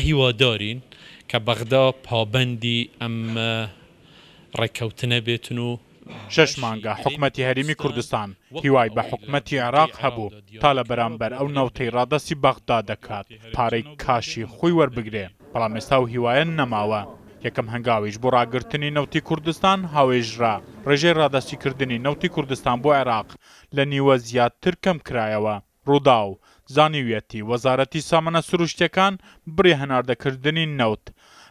هیوادارین کە بەغدا پابەندی ئەم ڕێککەوتنە بێتن و شەش مانگە حکومەتی هەرێمی کوردستان هیوای بە حکومەتی عێراق هەبوو تا لە بەرامبەر ئەو نەوتەی ڕادەستی بەغدا دەکات پارەی کاشی خۆی وەربگرێ، بەڵام ئێستا ئەو هیوایە نەماوە. یەکەم هەنگاویش بۆ ڕاگرتنی نەوتی کوردستان هاوێژرا، ڕێژەی ڕادەستیکردنی نەوتی کوردستان بۆ عێراق لە نیوە زیاتر کەمکرایەوە. رووداو، زانیویەتی، وەزارەتی سامانە سروشتییەکان بڕی هەناردەکردنی نەوت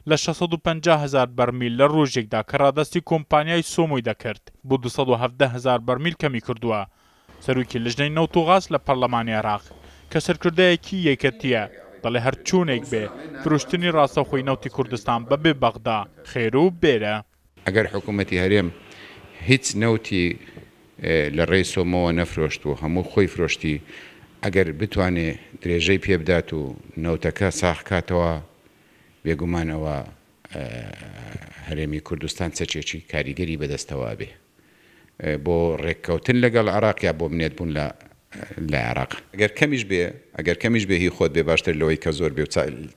لە 650 هەزار بەرمیل لە رۆژێکدا کە رادەستی کۆمپانیای سۆمۆی دەکرد بۆ 217 هەزار بەرمیل کەمیکردووە. سەرۆکی لیژنەی نەوت و غاز لە پەرلەمانی عێراق کە سەرکردایەکی یەکێتییە دەڵێ هەرچۆنێک بێ فرۆشتنی راستەوخۆی نەوتی کوردستان بەبێ بەغدا خێر و بێرە. ئەگەر حکوومەتی هەرێم هیچ نەوتی لە ڕێی سۆمۆوە نەفرۆشت و هەموو خۆی فرۆشتی، ئەگەر بتوانێ درێژەی پێ بدات و نەوتەکە ساغ کاتەوە، بێگومان ئەوە هەرێمی کوردستان چەکێکی کاریگەری بەدەستەوە ئەبێ. بۆ ڕێککەوتن لەگەڵ عێراق یا بۆ منێت بوون لە لە عێراق. ئەگەر کەمیش بێ ئەگەر کەمیش بێ هی خۆت بێ باشترە لەوەی کە زۆر بێ و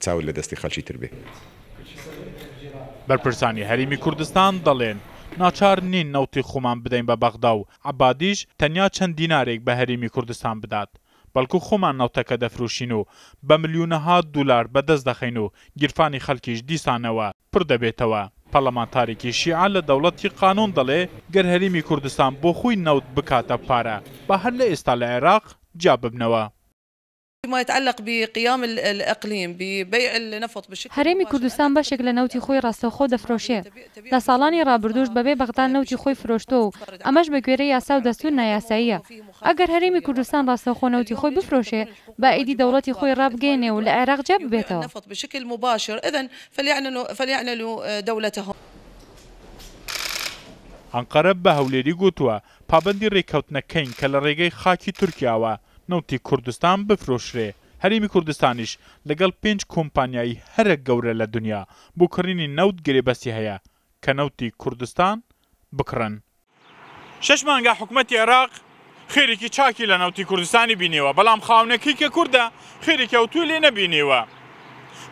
چاوت لە دەستی خەڵکی تر بێ. بەرپرسانی هەرێمی کوردستان دەڵێن، ناچار نین نەوتی خۆمان بدەین بە بەغدا و عەبادیش تەنیا چەند دینارێک بە هەرێمی کوردستان بدات، بەڵکو خۆمان نەوتەکە دەفرۆشین و بە ملیونەها دولار بەدەست دەخەین و گیرفانی خەڵکیش دیسانەوە پڕ دەبێتەوە. پەرلەمانتارێکی شیعە لە دەوڵەتی قانون دەڵێ گەر هەرێمی کوردستان بۆ خۆی نەوت بکاتە پارە با هەر لە ئێستا لە عێراق جیا ببنەوە. هەرێمی کوردستان بەشێک لە نەوتی خۆی ڕاستەوخۆ دەفرۆشێ، لە ساڵانی ڕابردووش بەبێ بەغدا نەوتی خۆی فرۆشتووە و ئەمەش بەگوێرەی یاسا و دەستوور نایاساییە. ئەگەر هەرێمی کوردستان ڕاستەوخۆ نەوتی خۆی بفرۆشێ، با ئیدی دەوڵەتی خۆی ڕابگەیەنێ و لە عێراق جیا ببێتەوە. ئەنقەرە بە هەولێری گوتووە، پابەندی رێککەوتنەکەین کە لە رێگەی خاکی تورکیاوە نەوتی کوردستان بفرۆشرێ، هەرێمی کوردستانیش لەگەڵ پێنج کۆمپانیای هەرە گەورە لە دنیا بۆ کڕینی نەوت گرێبەستی هەیە کە نەوتی کوردستان بکڕن. شەش مانگە حکومەتی عێراق خێرێکی چاکی لە نەوتی کوردستانی بینیوە، بەڵام خاوەنەکەی کە کوردە خێرێکی ئەوتۆی لێ نەبینیوە.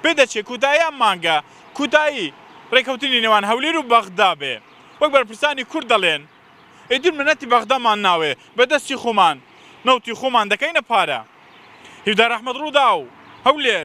پێدەچێ کۆتایی ئەم مانگە کۆتایی رێککەوتنی نێوان هەولێر و بەغدا بێ. وەک بەرپرسانی کورد دەڵێن ئیتر منەتی بەغدامان ناوێ، بە دەستی خۆمان نەوتی خۆمان دەکەینە پارە. هیودار ئەحمەد، رووداو، هەولێر.